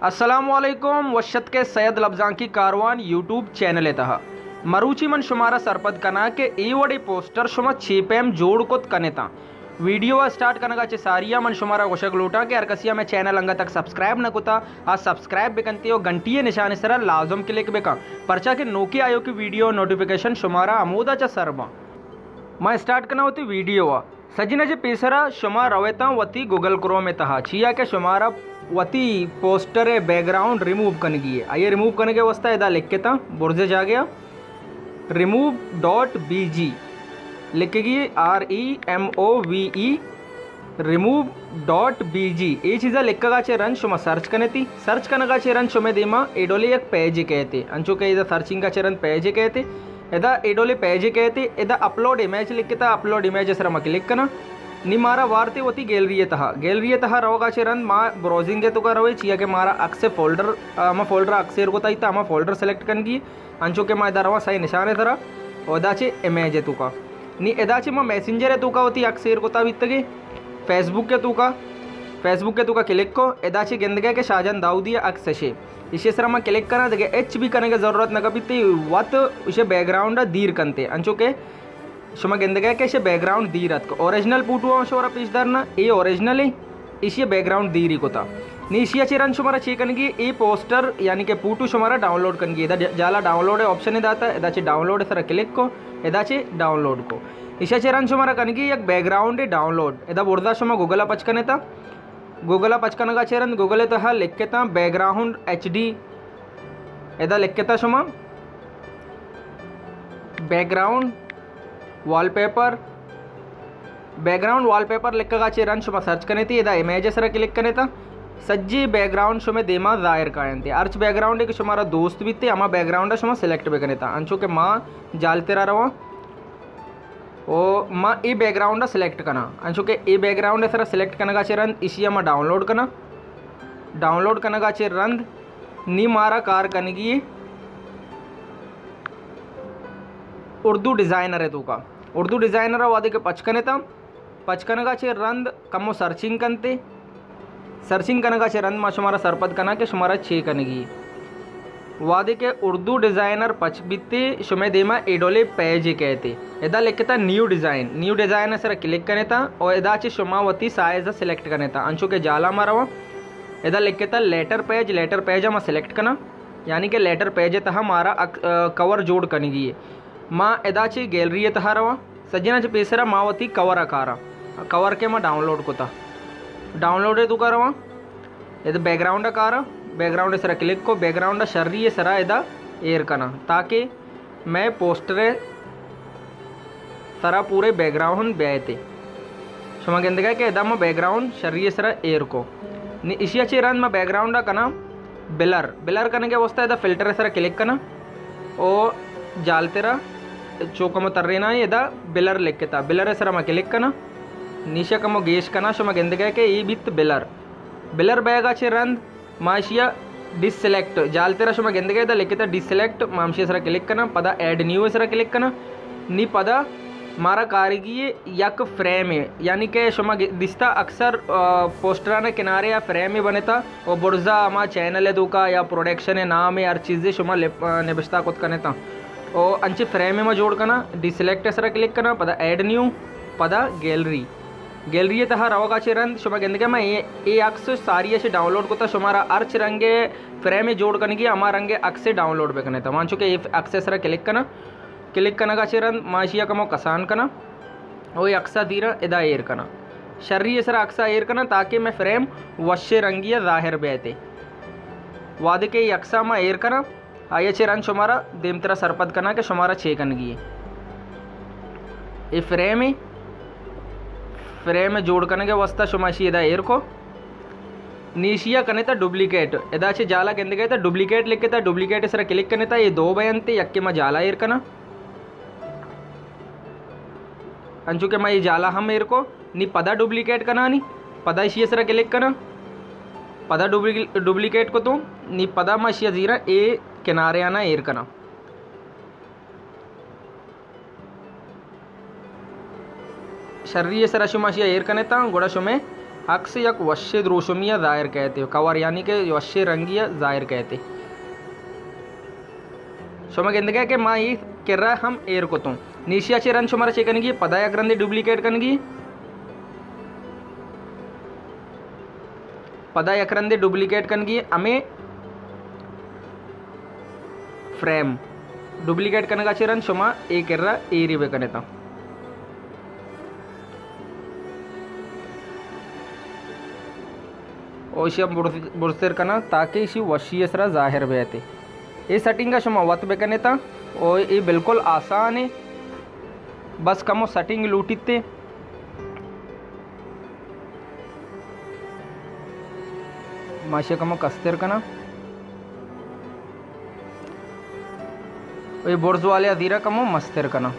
السلام علیکم، وش اتکے سید لبزانکی کاروان یوٹیوب چینل ءِ تہا۔ مروچی من شمارا سرپد کناں کہ اے وڑیں پوسٹر شما چے پیم جوڑ کت کنتاں۔ ویڈیو ءَ سٹارٹ کنگا چہ ساریا من شمارا گوشگ لوٹاں کہ ہر کسی ءَ مئے چینل انگت تک سبسکرائب نہ کتا، آ سبسکرائب بکنتے و گھنٹی ءِ نشان ءِ سرا لازم کلک بکن، پرچا کہ نوکی آیوکی ویڈیو نوٹیفیکیشن شمارا ہمودا چہ سر باں۔ ما سٹارٹ کناں وتی ویڈیو ءَ۔ سجیناں چہ پیسرا شما رویتاں وتی گوگل کروم ءِ تہا، چیا کہ شمارا وتی پوسٹر ءِ بیک گراؤنڈ ریموو کنگی ءَ۔ آئی ءَ ریموو کنگ ءِ واستہ ادا لکھتاں برز ءِ جاگہ ءَ ریموو ڈاٹ بی جی لکھگی، آر ای ایم او وی ای، ریموو ڈاٹ بی جی۔ اے چیزا لکھگا چہ رند شما سرچ کنتی۔ سرچ کنگا چہ رند شمئے دیما اے ڈولے یک پیجے کئیت، انچو کہ ادا سرچنگا چہ رند پیجے کئیت۔ ادا اے ڈولے پیجے کئیت، ادا اپلوڈ امیج لکھتا، اپلوڈ امیج ءِ سرا ما کلک کناں۔ نی مارا وارتے وتی گیلری ءِ تہا، گیلری ءِ تہا روگا چہ رند ما براؤزنگ ءِ توکا رویں، چیا کہ مارا عکس فولڈر، آ، ہما فولڈر عکس ایر کتا ایتا، ہما فولڈر سلیکٹ کنگی، انچو کہ ما ادا رواں سئے نشان ءِ سرا، و ادا چہ امیج ءِ توکا۔ نی ادا چہ ما میسنجر ءِ توکا وتی عکس ایر کتا بیتگے، فیس بک ءِ توکا، فیس بک ءِ توکا کلک کو، ادا چہ گندگے کہ شاہجان داؤدی ءِ عکس اشے۔ ایشی ءِ سرا ما کلک کناں، دگہ ہچ بھی کنگ ءِ ضرورت نہ کپیت، وت ایشی بیک گراؤنڈ ءَ دیر کنتے، انچو کہ شما گندگے کہ ایشی بیک گراؤنڈ دیر اتک۔ اوریجنل پوٹو آں شمارا پیش دارنا، اے اوریجنل ایں، ایشی بیک گراؤنڈ دیری کتا۔ نی ایشی ءَ چہ رند شمارا چے کنگی، اے پوسٹر یعنی کہ پوٹو شمارا ڈاؤنلوڈ کنگی۔ ادا جالا ڈاؤنلوڈ ءِ آپشن داتا، ادا چہ ڈاؤنلوڈ ءِ سرا کلک کو، ادا چہ ڈاؤنلوڈ کو۔ ایشی ءَ چہ رند شمارا کنگی یک بیک گراؤنڈ ڈاؤنلوڈ۔ ادا برزا شما گوگل ءَ پچ کنتا۔ گوگل ءَ پچ کنگا چہ رند گوگل ءِ تہا لکھتاں بیک گراؤنڈ ایچ ڈی۔ ادا لکھتا شما back ground wall paper. Back ground wall paper لکھگا چہ رند شما سرچ کنیتی، ادا امیج ءِ سرا کلک کنیتا، سجی بیک گراؤنڈ شمئے دیما ظاہر کاینتے۔ ہرچ بیک گراؤنڈے کہ شمارا دوست بیتے، ہما بیک گراؤنڈ ءَ شما سلیکٹ بکنیتا۔ انچو کہ ما جالترا رواں۔ و ما اے بیک گراؤنڈ ءَ سلیکٹ کناں۔ انچو کہ اے بیک گراؤنڈ ءِ سرا سلیکٹ کنگا چہ رند ایشی ءَ ما ڈاؤنلوڈ کناں۔ ڈاؤنلوڈ کنگا چہ رند نی مارا کار کنگی اردو ڈیزائنر ءِ توکا۔ اردو ڈیزائنر ءَ وہدے کہ پچ کنتاں، پچ کنگا چہ رند کمو سرچنگ کنتے۔ سرچنگ کنگا چہ رند ما شمارا سرپد کناں کہ شمارا چے کنگی۔ وہدے کہ اردو ڈیزائنر پچ بیتے، شمئے دیما اے ڈولے پیجے کئیتے۔ ادا لکھتا نیو ڈیزائن، نیو ڈیزائن ءِ سرا کلک کنیتا و ادا چہ شما وتی سائز ءَ سلیکٹ کنیتا۔ انچو کہ جالا ما رواں، ادا لکھتا لیٹر پیج، لیٹر پیج ءَ ما سلیکٹ کناں، یعنی کہ لیٹر پیج ءِ تہا مارا اک-، آ، کور جوڑ کنگی۔ ما ادا چہ گیلری ءِ تہا رواں۔ سجیناں چہ پیسرا ما وتی کور ءَ کاراں۔ کور کہ ما ڈاؤنلوڈ کتا۔ ڈاؤنلوڈ ءِ توکا رواں۔ ادا بیک گراؤنڈ ءَ کاراں۔ بیک گراؤنڈ ءِ سرا کلک کو، بیک گراؤنڈ ءَ شری ءِ سرا ادا ایر کناں، تاکہ مئے پوسٹر ءِ سرا پورے بیک گراؤنڈ بیایتے۔ شما گندگا کہ ادا ما بیک گراؤنڈ شری ءِ سرا ایر کو۔ نی ایشی ءَ چہ رند ما بیک گراؤنڈ ءَ کناں بلر۔ بلر کنگ ءِ واستہ ادا فلٹر ءِ سرا کلک کناں۔ او جالترا چو کمو تریناں، ادا بلر لکھتا۔ بلر ءِ سرا ما کلک کناں۔ نی ایشی ءَ کمو گیش کناں، شما گندگا کہ اے بیت بلر۔ بلر بیگا چہ رند ما ایشی ءَ ڈی سلیکٹ، جالترا شما گندگا ادا لکھتا ڈی سلیکٹ، ما ہمشی ءِ سرا کلک کناں، پدا ایڈ نیو ءِ سرا کلک کناں۔ نی پدا مارا کارگی یک فریم ءِ، یعنی کہ شما گ-، دیستا اکثر، آ، پوسٹران ءِ کنارے ءَ فریم ءِ بنتا و برزا ہما چینل ءِ توکا یا پروڈکشن ءِ نام ءِ ہر چیزے شما لپ-، آ، نبشتہ کت کنتا۔ و انچیں فریم ءِ ما جوڑ کناں، ڈی سلیکٹ ءِ سرا کلک کناں، پدا ایڈ نیو، پدا گیلری۔ گیلری ءِ تہا روگا چہ رند شما گندگا ما اے، اے عکس ساری ءَ چہ ڈاؤنلوڈ کتا، شمارا ہرچ رنگ ءِ فریم ءِ جوڑ کنگی ہما رنگ ءِ عکس ءَ ڈاؤنلوڈ بکنیت۔ ما انچو کہ اے عکس ءِ سرا کلک کناں، کلک کنگا چہ رند ما اشی ءَ کمو کسان کناں، او اے عکس ءَ زیراں ادا ایر کناں۔ شری ءِ سرا عکس ءَ ایر کناں تاکہ مئے فریم وشیں رنگی ءَ ظاہر بیت۔ وہدے کہ اے عکس ءَ ما ایر کناں، آئی ءَ چہ رند شمارا دیمترا سرپد کناں کہ شمارا چے کنگی اے۔ اے فریم اے، فریم ءِ جوڑ کنگ ءِ واستہ شما اشی ادا ایر کو۔ نی اشی ءَ کنیت ڈپلیکیٹ۔ ادا چہ جالا گندگا اے تہ ڈپلیکیٹ لکھتا، ڈپلیکیٹ ءِ سرا کلک کنیت، اے دو بینت، یکے ما جالا ایر کناں۔ انچو کہ ما اے جالا ہم ایر کو۔ نی پدا ڈپلیکیٹ کناں، نی پدا اشی ءِ سرا کلک کناں، پدا ڈپلی-، ڈپلیکیٹ کتوں، نی پدا ما اشی ءَ زیراں اے کنارے آناں ایر کناں۔ شری ءِ سرا شما اشی ءَ ایر کنیت تاں، گڑا شمئے عکس یک وشیں دروشمے ءَ ظاہر کئیت، کور یعنی کہ وشیں رنگے ءَ ظاہر کئیت۔ شما گندگ ئے کہ ما اے کرا ہم ایر کتوں۔ نی ایشی ءَ چہ رند شمارا چے کنگی؟ پدا یک رندے ڈپلیکیٹ کنگی۔ پدا یک رندے ڈپلیکیٹ کنگی ہمے فریم۔ ڈپلیکیٹ کنگا چہ رند شما اے کرا ایری بکنتاں۔ او ایشی ہم برز-، برزتر کناں تاکہ ایشی وشی ءِ سرا ظاہر بیت۔ اے سیٹنگ ءَ شما وت بکنتاں۔ او اے بالکل آسان ایں۔ بس کمو سیٹنگ لوٹیت۔ ما ایشی کمو کستر کناں۔ اے برز والے ءَ زیرا کمو مستر کناں۔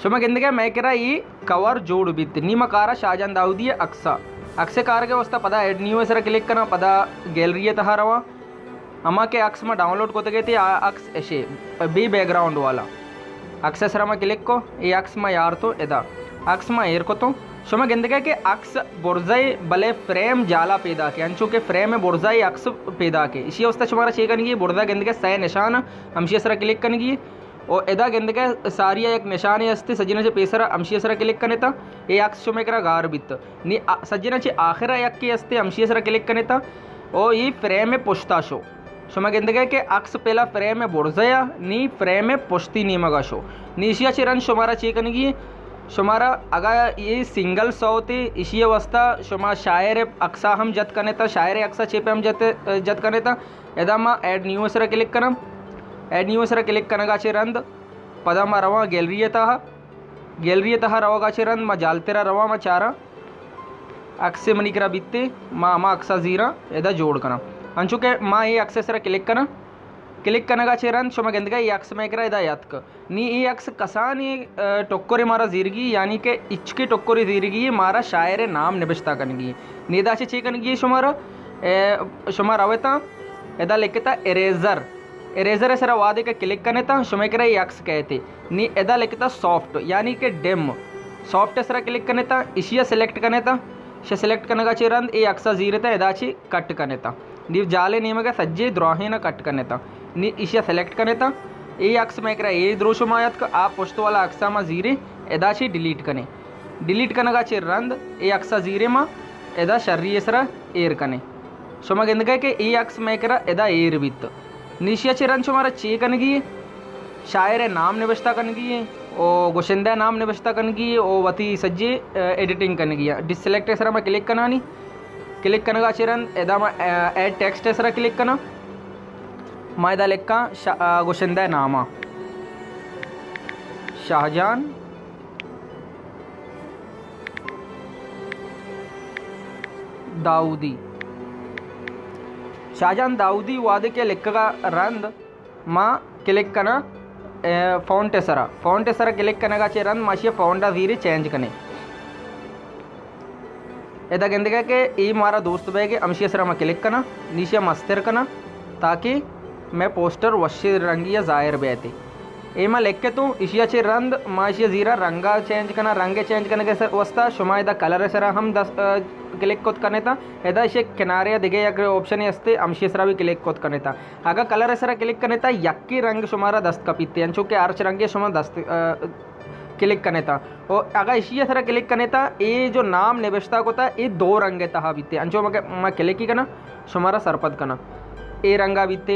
شما گندگ ئے مئے کرا اے کور جوڑ بیت۔ نی ما کاراں شاہجان داؤدی ءِ عکس ءَ۔ عکس ءِ کارگ ءِ واستہ پدا ایڈ نیو ءِ سرا کلک کناں، پدا گیلری ءِ تہا رواں۔ ہما کہ عکس ما ڈاؤنلوڈ کتگ اَت، آ عکس ایشی بے بیک گراؤنڈ والا۔ عکس ءِ سرا ما کلک کو، اے عکس ما یارتو ادا۔ عکس ما ایر کتو۔ شما گندگ ئے کہ عکس برزے بلے فریم جالا پیداک ایں، انچو کہ فریم برزے عکس پیداک ایں۔ ایشی ءِ واستہ شمارا چے کنگی؟ برزا گندگ ئے سئے نشان، ہمشی ءِ سرا کلک کنگی۔ او ادا گندگ ئے ساری ءَ یک نشانے است، سجنا چہ پیسرا ہمشی ءِ سرا کلک کنتاں، اے عکس شمئے کرا گار بیت۔ نی آ-، سجنا چہ آخرا یکے است، ہمشی ءِ سرا کلک کنتاں۔ او اے فریم ءِ پشتا شو۔ شما گندگ ئے کہ عکس پہلا فریم ءِ برزا ءَ، نی فریم ءِ پشتی نیمگا شو۔ نی ایشی ءَ چہ رند شمارا چے کنگی؟ شمارا اگاں اے سنگل صوت ایں، ایشی ءِ واستہ شما شاعر ءِ عکسا ہم جت کنتاں، شاعر ءِ عکسا چے پہ ہم جت، جت کنتاں۔ ادا ما ایڈ نیو ءِ سرا کلک کناں۔ ایڈ نیو ءِ سرا کلک کنگا چہ رند پدا ما رواں گیلری ءِ تہا۔ گیلری ءِ تہا روگا چہ رند ما جالترا رواں، ما چاراں عکس منی کرا بیتے، ما ہما عکسا زیراں ادا جوڑ کناں۔ انچو کہ ما اے عکس ءِ سرا کلک کناں۔ کلک کنگا چہ رند شما گندگ ئے اے عکس مئے کرا ادا یاتک۔ نی اے عکس کسانیں، ا، ٹکرے مارا زیرگی، یعنی کہ ہچکیں ٹکرے زیرگی، مارا شاعر ءِ نام نبشتہ کنگی۔ نی ادا چہ چے کنگی شمارا؟ ا، شما روتاں، ادا لکھتا اریزر۔ اریزر ءِ سرا وہدے کہ کلک کنتاں، شمئے کرا اے عکس کئیت۔ نی ادا لکھتا سافٹ، یعنی کہ ڈم۔ سافٹ ءِ سرا کلک کنتاں، ایشی ءَ سلیکٹ کنتاں۔ ایشی ءَ سلیکٹ کنگا چہ رند اے عکسا زیرتاں، ادا چہ کٹ کنتاں۔ نی جالے نیمگا سجے دراہیں ءَ کٹ کنتاں۔ نی ایشی ءَ سلیکٹ کنتاں۔ اے عکس مئے کرا اے دروشم آیات کہ آ پشت والا عکسا ما زیریں، ادا چہ ڈیلیٹ کنیں۔ ڈیلیٹ کنگا چہ رند اے عکسا زیریں ما ادا شری ءِ سرا ایر کنیں۔ شما گندگ ئے کہ اے عکس مئے کرا ادا ایر بیت۔ نی ایشی ءَ چہ رند شمارا چے کنگی؟ شاعر ءِ نام نبشتہ کنگی ایں، او گشندہ ءِ نام نبشتہ کنگی ایں، او وتی سجے، ا، ایڈیٹنگ کنگی ایں۔ ڈس سلیکٹ ءِ سرا ما کلک کنانی۔ کلک کنگا چہ رند ادا ما، ا، ایڈ ٹیکسٹ ءِ سرا کلک کناں۔ ما ادا لکھاں شا-، ا، گشندہ ءِ ناما شاہجان داؤدی۔ شاہجان داؤدی وہدے کہ لکھگا رند ما کلک کناں، اے، فونٹ ءِ سرا۔ فونٹ ءِ سرا کلک کنگا چہ رند ما ایشی ءِ فونٹ ءَ زیریں چینج کنیں۔ ادا گندگ ئے کہ اے مارا دوست بیگ ءَ، ہمشی ءِ سرا ما کلک کناں، نی ایشی ءَ مستر کناں تاکہ مئے پوسٹر وشیں رنگی ءَ ظاہر بیت۔ اے ما لکھتوں، ایشی ءَ چہ رند ما ایشی ءَ زیراں رنگ ءَ چینج کناں، رنگ ءِ چینج کنگ ءِ سر-، واستہ شما ادا کلر ءِ سرا ہم دست، ا، کلک کت کنتاں۔ ادا ایشی ءِ کنارے ءَ دگہ یک آپشنے است، ہمشی ءِ سرا بھی کلک کت کنتاں۔ اگاں کلر ءِ سرا کلک کنتاں، یکے رنگ شمارا دست کپیت، انچو کہ ہرچ رنگے شما دست، ا، کلک کنتاں۔ او اگاں ایشی ءِ سرا کلک کنتاں، اے جو نام نبشتہ کتا، اے دو رنگ ءِ تہا بیت۔ انچو ما، ما کلکی کناں، شمارا سرپد کناں۔ اے رنگا بیت۔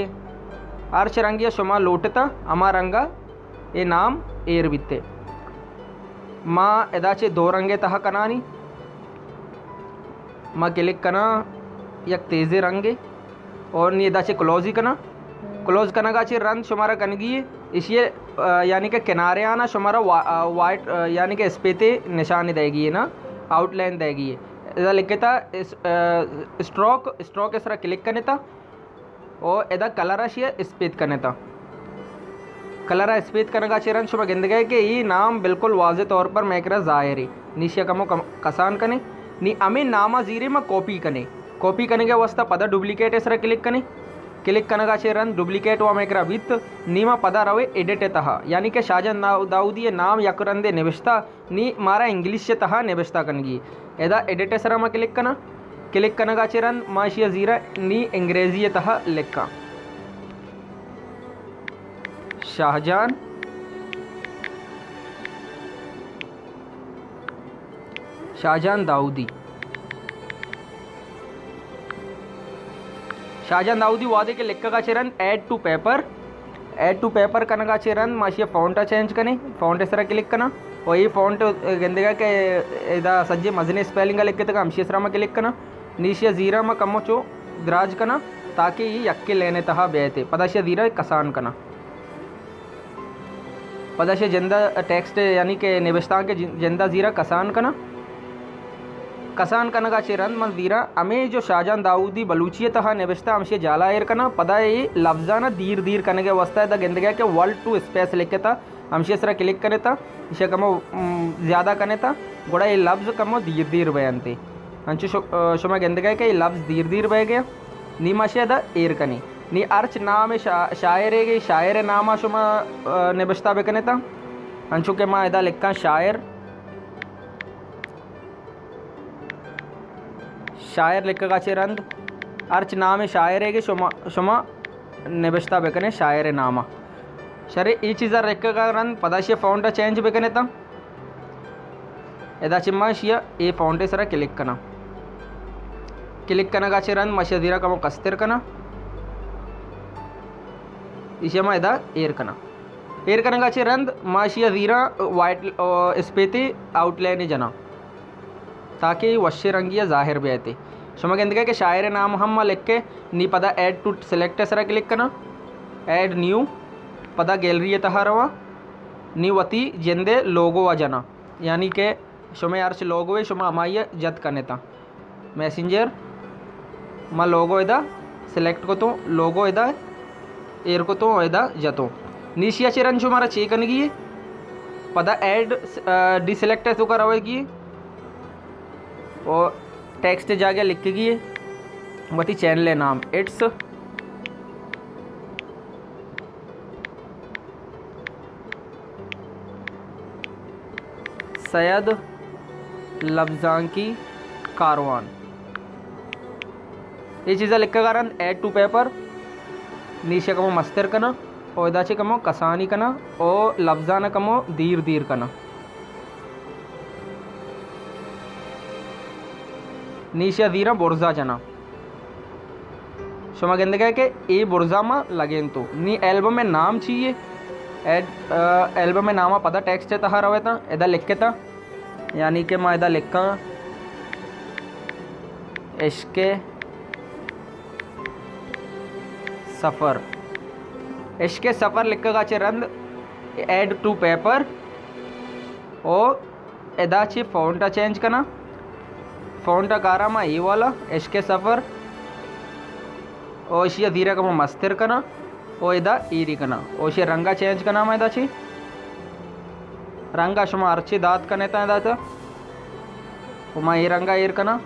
ہرچ رنگے شما لوٹتاں، ہما رنگا اے نام ایر بیت۔ ما ادا چہ دو رنگ ءِ تہا کنانی۔ ما کلک کناں یک تیزیں رنگے۔ اور نی ادا چہ کلوز ئی کناں۔ کلوز کنگا چہ رند شمارا کنگی ایشی ءِ، ا، یعنی کہ کنارے آنا شمارا وا-، ا، وائٹ، ا، یعنی کہ اسپیتے نشان دئیگی نا، آؤٹ لائن دئیگی۔ ادا لکھتا اس-، ا، اسٹروک، اسٹروک ءِ سرا کلک کنتا۔ او ادا کلر ءَ شی اسپیت کنتا۔ کلر ءَ اسپیت کنگا چہ رند شما گندگ ئے کہ اے نام بالکل واضح طور پر مئے کرا ظاہر ایں۔ نی ایشی ءَ کمو کم-، کسان کنیں۔ نی ہمے نام ءَ زیریں ما کاپی کنیں۔ کاپی کنگ ءِ واستہ پدا ڈپلیکیٹ ءِ سرا کلک کنیں۔ کلک کنگا چہ رند ڈپلیکیٹ وا مئے کرا بیت، نی ما پدا روے ایڈٹ ءِ تہا، یعنی کہ شاہجان داؤ-، داؤدی ءِ نام یک رندے نبشتہ، نی مارا انگلش ءِ تہا نبشتہ کنگی۔ ادا ایڈٹ ءِ سرا ما کلک کناں، کلک کنگا چہ رند ما اشی ءَ زیراں نی انگریزی ءِ تہا لکھاں۔ شاہجان، شاہجان داؤدی۔ شاہجان داؤدی وہدے کہ لکھگا چہ رند add to paper, add to paper کنگا چہ رند ما اشی ءِ فونٹ ءَ چینج کنیں، فونٹ ءِ سرا کلک کناں۔ و اے فونٹ گندگا کہ ادا سجے مزنیں اسپیلنگ ءَ لکھتگا، ہمشی ءِ سرا ما کلک کناں۔ نی اشی ءَ زیراں ما کمو چو دراج کناں تاکہ اے یکے لین ءِ تہا بیایت۔ پدا اشی ءَ زیراں کسان کناں۔ پدا اشی ءَ جند ءَ ٹیکسٹ یعنی کہ نبشتانک ءِ جن-، جند ءَ زیراں کسان کناں۔ کسان کنگا چہ رند من زیراں ہمے جو شاہجان داؤدی بلوچی ءِ تہا نبشتہ ہمشی ءَ جالا ایر کناں۔ پدا اے لبزاں ءَ دیر دیر کنگ ءِ واستہ ادا گندگا کہ ورلڈ ٹو اسپیس لکھتا۔ ہمشی ءِ سرا کلک کنیت، ایشی ءَ کمو، م، زیادہ کنیت، گڑا اے لبز کمو دیر دیر بینت۔ انچو شو-، آ، شما گندگا کہ اے لبز دیر دیر بئیگا۔ نی ما اشی ءَ ادا ایر کنیں۔ نی ہرچ نام شا-، شاعرے گے، شاعر ءِ نام ءَ شما، آ، نبشتہ بکنیت۔ انچو کہ ما ادا لکھاں شاعر۔ شاعر لکھگا چہ رند ہرچ نام شاعرے گے شما، شما نبشتہ بکنے شاعر ءِ نام ءَ۔ شرے اے چیز ءَ لکھگا رند پدا اشی ءِ فونٹ ءَ چینج بکنیت۔ ادا چہ ما اشی ءَ اے فونٹ ءِ سرا کلک کناں۔ کلک کنگا چہ رند ما اشی ءَ زیراں کمو کستر کناں۔ اشی ءَ ما ادا ایر کناں۔ ایر کنگا چہ رند ما اشی ءَ زیراں وائٹ، آ، اسپیتی آؤٹ لائن جناں۔ تاکہ اے وشیں رنگی ءَ ظاہر بیایت۔ شما گندگا کہ شاعر ءِ نام ہم ما لکھیں، نی پدا ایڈ ٹو سلیکٹ ءِ سرا کلک کناں، ایڈ نیو، پدا گیلری ءِ تہا رواں، نی وتی جند ءِ لوگو ءَ جناں، یعنی کہ شمئے ہرچ لوگوے شما ہمائی ءَ جت کنیت۔ میسنجر، ما لوگو ادا سلیکٹ کتوں، لوگو ادا ایر کتوں و ادا جتوں۔ نی اشی ءَ چہ رند شمارا چے کنگی اے؟ پدا ایڈ، آ، ڈی سلیکٹ ءِ توکا روگی اے و ٹیکسٹ ءِ جاگہ لکھگی اے وتی چینل ءِ نام، اٹس سید لبزانکی کاروان۔ اے چیزا لکھگا رند ایڈ ٹو پیپر، نی اشی ءَ کمو مستر کناں و ادا چہ کمو کسانی کناں و لبزاں کمو دیر دیر کناں۔ نی اشی ءَ زیراں برزا جناں۔ شما گندگا کہ اے برزا ما لگینتو۔ نی البم ءِ نام چی اے؟ ایڈ، آ، البم ءِ نام ءَ پدا ٹیکسٹ ءِ تہا رویتاں، ادا لکھتاں۔ یعنی کہ ما ادا لکھاں عشق سفر۔ عشق سفر لکھگا چہ رند ایڈ ٹو پیپر او ادا چہ فونٹ ءَ چینج کناں۔ فونٹ ءَ کاراں ما اے والا عشق سفر۔ او اشی ءَ زیراں کمو مستر کناں۔ او ادا ایری کناں۔ او اشی ءِ رنگ ءَ چینج کناں ما ادا چہ۔ رنگ ءَ شما ہرچی دات کنیت ادا چہ۔ او ما اے رنگ ءَ ایر کناں۔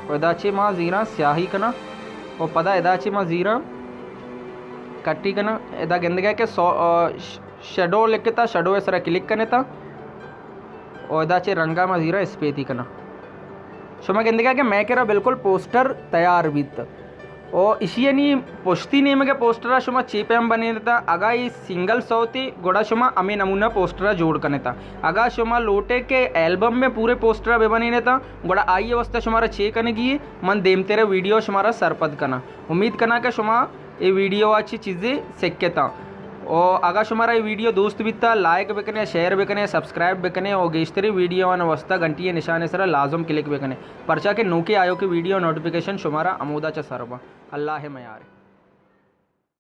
او ادا چہ ما زیراں سیاہی کناں۔ او پدا ادا چہ ما زیراں کٹی کناں۔ ادا گندگا کہ سو-، آ، ش-، شیڈو لکھتا، شیڈو ءِ سرا کلک کنیت۔ او ادا چہ رنگا ما زیراں اسپیتی کناں۔ شما گندگا کہ مئے کرا بالکل پوسٹر تیار بیت۔ او اشی ءِ نی پشتی نیمگ ءِ پوسٹر ءَ شما چے پیم بنینتا، اگاں اے سنگل سوتے گڑا شما ہمے نمونہ پوسٹر ءَ جوڑ کنیتا۔ اگاں شما لوٹے کہ البم ءِ پورے پوسٹر ءَ بہ بنینتا گڑا آئی ءِ واستہ شمارا چے کنگی اے، من دیمتر ءِ ویڈیو ءَ شمارا سرپد کناں۔ امید کناں کہ شما اے ویڈیو ءَ چہ چیزے سکتاں۔ او اگاں شمارا اے ویڈیو دوست بیتا، لائک بکنے، شیئر بکنے، سبسکرائب بکنے او گیشتری ویڈیو آناں واستہ گھنٹی ءِ نشان ءِ سرا لازم کلک بکنے، پرچا کہ نوکیں آیوکیں ویڈیو نوٹیفیکیشن شمارا ہمودا چہ سر باں۔ اللہ ءِ میار۔